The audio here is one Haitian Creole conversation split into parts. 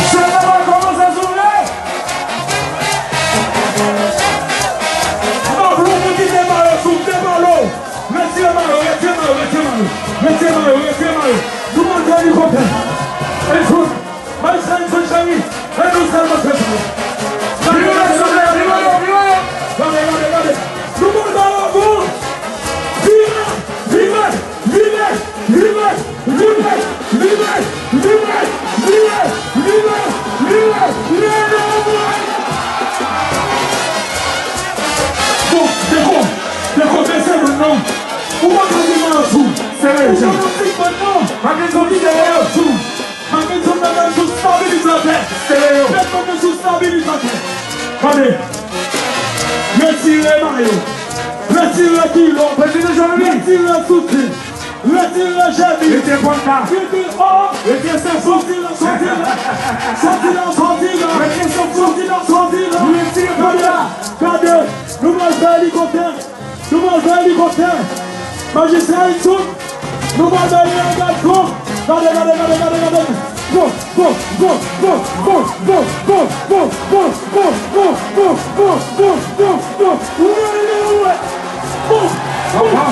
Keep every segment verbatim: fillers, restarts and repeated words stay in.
Chèlè va kòmanse soufle. M ap lou pou kite mayo sou m te pale w. Retire mayo, retire mayo, retire mayo. Retire mayo, retire mayo. Nou monte elikoptè. Enjou. Maestro Enjou cheri. E nou sèlman fè sa. Gade, gade, gade, gade. Gade, gade, gade. Nou monte la pou. Vire, vire, vire. Vire! Vire! Vire! Bon, Deko, Deko, bese moun nan. Ou pa ka di mayo sou. Serye, ou pa ka di mayo sou. Pa gen zòt ki dèyè yo. Mayo sou. Mayo sou nan sou stabilizatè. Serye yo. Met mayo sou stabilizatè. Gade. Retire mayo. Retire kilò. Retire soutyen. Retire jèmi. Rete panta. Rete o. Rete sanfou. Sòti la, sòti la. Sòti la, sòti la. Rete sanfou. Sòti la, sòti la. Retire panta. Gade, gade. Nou pral fè elikoptè. Nou pral fè elikoptè. Majistra Enjou. Nou pral fè yon gad kon. Gade, gade, gade, gade, gade. Go, go, go. Wi, wi, wi, wi. Bon, bon. Apa.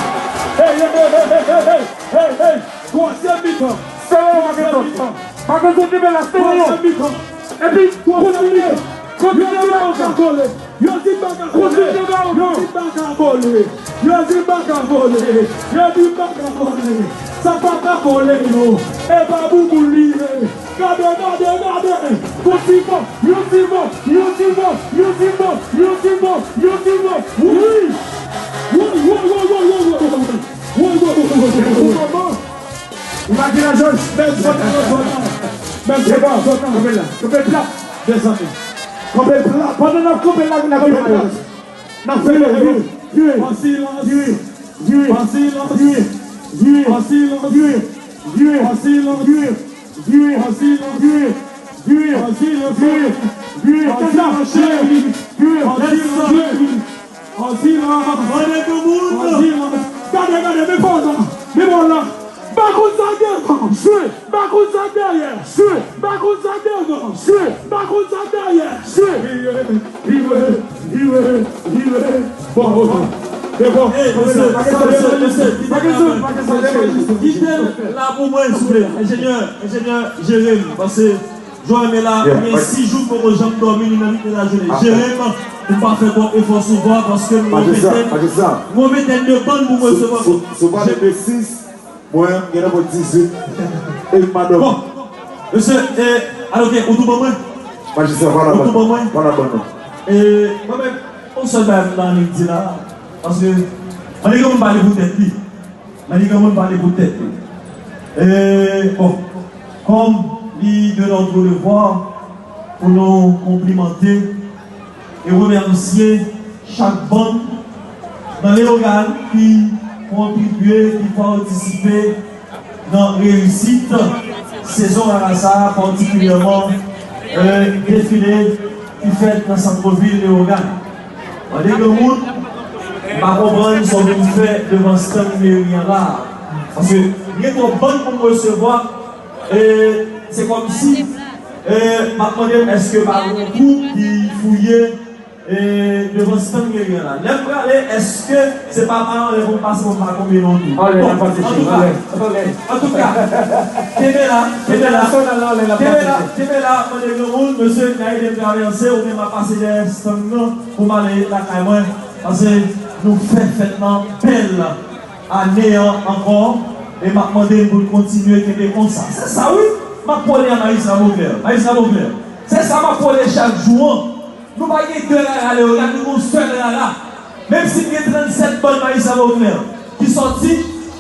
Hey, hey, hey, hey, hey, hey, hey, hey, hey. Twazyèm mitan. Sere yo, Twazyèm Makenson. Mitan. Makenson, kenbe la, sere yo. Twazyèm mitan. Epi, twazyèm kontinye. Mitan. Kontinye, yo di m pa ka vole. Yo di m pa ka vole. Kontinye, yo. Yo di m pa ka vole. Yo di m pa ka vole. Yo di m pa ka vole. Sa pa ka vole, yo. E pa boubou li ye. Gade, gade, gade. Yon ti bon, yon ti bon, yon ti bon, yon ti bon, yon ti bon, yon ti bon. Wi. Wi, wi, wi. Wi, wi, wi, wi, wi. Wi, wi, wi, wi, wi, wi. Ou pa gen lajan. Bèl zòn nan, zòn nan. Bèl zòn nan, zòn nan. Kanpe la, kanpe plat. Desann. Kanpe plat. Pandan n ap kanpe la, n ap kanpe plat. N ap fè yo vire, vire. An silans. Vire, vire. An silans. Vire, vire. An silans. Vire, vire. An silans. Vire, vire. An silans. Vire, vire. An silans. Vire, vire. An silans. Vire, vire. An silans. Vire, vire. An silans. An silans. An silans. Gade, gade, men pa w la. Men pa w la. M pa konn sa k devan. Jwe. M pa konn sa k dèyè. Jwe. M pa konn sa k devan. Jwe. M pa konn sa k dèyè. Jwe. Vire, vire, vire, vire. Bon, bon, bon. Se bon. Hey, mesye, mesye, mesye, kite la pou mwen, souple. Enjenyè, enjenyè, jere m. Paske Joel men la, gen sis jou m poko janm dòmi, li nan ritm lajounen. Jere m, pou pa fè twòp efò sou vwa, paske m gon ventèn, m gon ventèn de bann pou mwen resevwa. Sou, sou, sou, sou pale de sis, mwen, m gen nan mwen dizuit. E m pa dòmi. Bon, mesye, e, alò, ok, ou tou ban mwen? Majistra, pa la ban nou. Ou tou ban mwen? Pa la ban nou. E, mwen menm, yon sèl bagay m ta annik di la, paske, annik yon moun pale pou tèt li. Mwen li gen moun pale pou tèt li. E, bon, kòm li de notre devoir pou nou konplimante e remèsye chak bann nan Leyogàn ki kontribye, ki patisipe nan reyisit sezon rara sa a, patikilyèman, e, defile ki fèt nan sant vil Leyogàn. Mande granmoun, m pa konprann sa w vin fè devan stand meri an la a. Paske gen twòp bann pou m resevwa, e se kòmsi, e, m ap mande m èske pa gen yon twoup ki fouye, e, devan stand meri an la. Lè m prale, èske se pa pa anlè pou m pase pou m pa tonbe nan twoup? Bon, antouka, antouka, kenbe la, kenbe la, kenbe la, kenbe la, mande granmoun, mesye, n a ede m travèse, oubyen m ap pase dèyè stand nan. Pou m ale lakay mwen, paske nou fè fèt lan bèl ane an ankò, e m ap mande n pou n kontinye kenbe konsa. Se sa wi, m ap pwone a Majistra Beauclair. Majistra Beauclair, se sa m ap pwone chak jou an. Nou pa gen de rara Leyogàn, nou gen yon sèl rara. Menm si m gen trannsèt bann Majistra Beauclair ki sòti,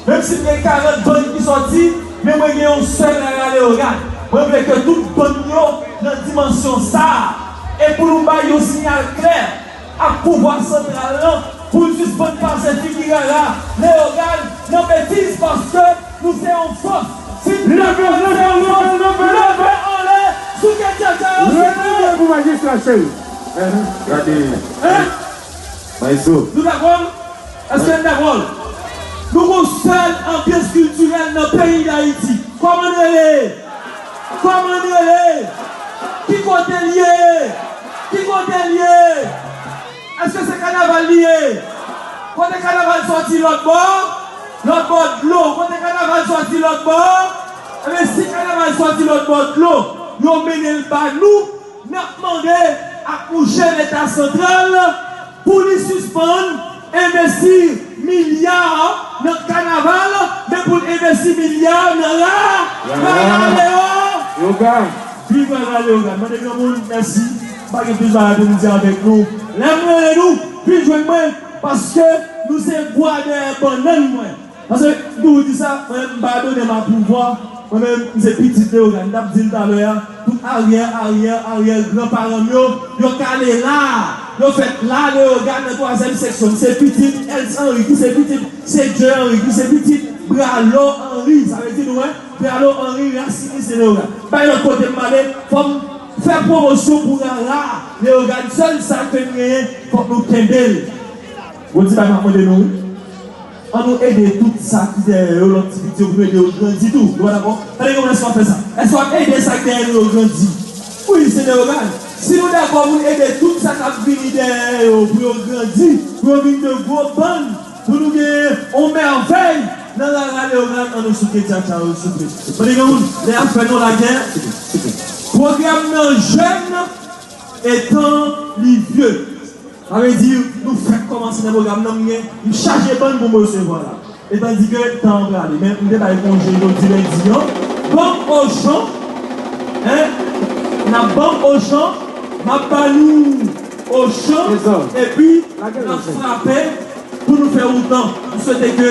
menm si m gen karant bann ki sòti, men mwen gen yon sèl rara Leyogàn. Mwen vle ke tout bann yo nan dimansyon sa a. E pou nou bay yon siyal klè ak pouvwa santral lan, pou l sispann pase figi rara Leyogàn nan betiz, paske nou se yon fòs. Si nou ta pral se yon fòs, leve anlè, souke tèt sa yo, souke. Leve pou Majistra cheri. Gade. Hein? Maestro. Nou dakò? Èske n dakò? Nou gon sèl anbyans kiltirèl nan peyi Dayiti. Kòman n rele? Kòman l rele? Ki kote l ye? Ki kote l ye? Èske se kanaval li ye? Kote kanaval sòti lòt bò? Lòt bò dlo. Kote kanaval sòti lòt bò? Ebyen, si kanaval sòti lòt bò dlo, yo mennen l ba nou, n ap mande ak mouche Leta santral pou li sispann envesti milya nan kanaval, men pou l envesti milya nan ra, rara Leo. Yoga. Viv rara Leogàn. Mande granmoun mèsi. Pa gen plis bagay pou m di avèk nou. Lè m rele nou, vin jwenn mwen, paske nou se bwa dèyè bannann mwen. Paske, m toujou di sa, mwen menm, m pa donnen m a pouvwa. Mwen menm, m se pitit Leyogàn. M t ap di l talè a, tout aryè, aryè, aryè granparan m yo, yo kale la. Yo fèt la, Leyogàn, nan twazyèm seksyon. M se pitit Els Henry, ki se pitit Sedjè Henry, ki se pitit Bralo Henry. Sa vle di nou wè, Bralo Henry, rasin li se Leyogàn. Pa gen lòt kote m ale, fò m fè pwomosyon pou rara Leyogàn. Sèl sa ke m genyen, fòk nou kenbe l. Bon, ti bagay m ap mande nou, wi. An nou ede tout sa ki dèyè yo, lòt ti piti yo, pou nou ede yo grandi tou. Nou pa dakò? Tande kòman èske w ap fè sa? Èske w ap ede sa ki dèyè nou yo grandi? Wi, se Leyogàn. Si nou dakò pou nou ede tout sa k ap vini dèyè yo, pou yo grandi, pou yo vin de gwo bann, pou nou gen yon mèvèy nan rara Leyogàn, an nou souke tchatcha yo, souple. Tande granmoun, lè y ap fè nou lagè, pwogram nan jèn etan li vye. Sa vle di, nou fèk kòmanse nan pwogram nan, m gen, m chaje bann pou m resevwa la. Etandike tan an prale. Men m te bay konje jodi lendi an. Ban m Ochan, en, n ap ban m Ochan, m ap ba nou Ochan, epi n ap frape pou nou fè wout lan. M swete ke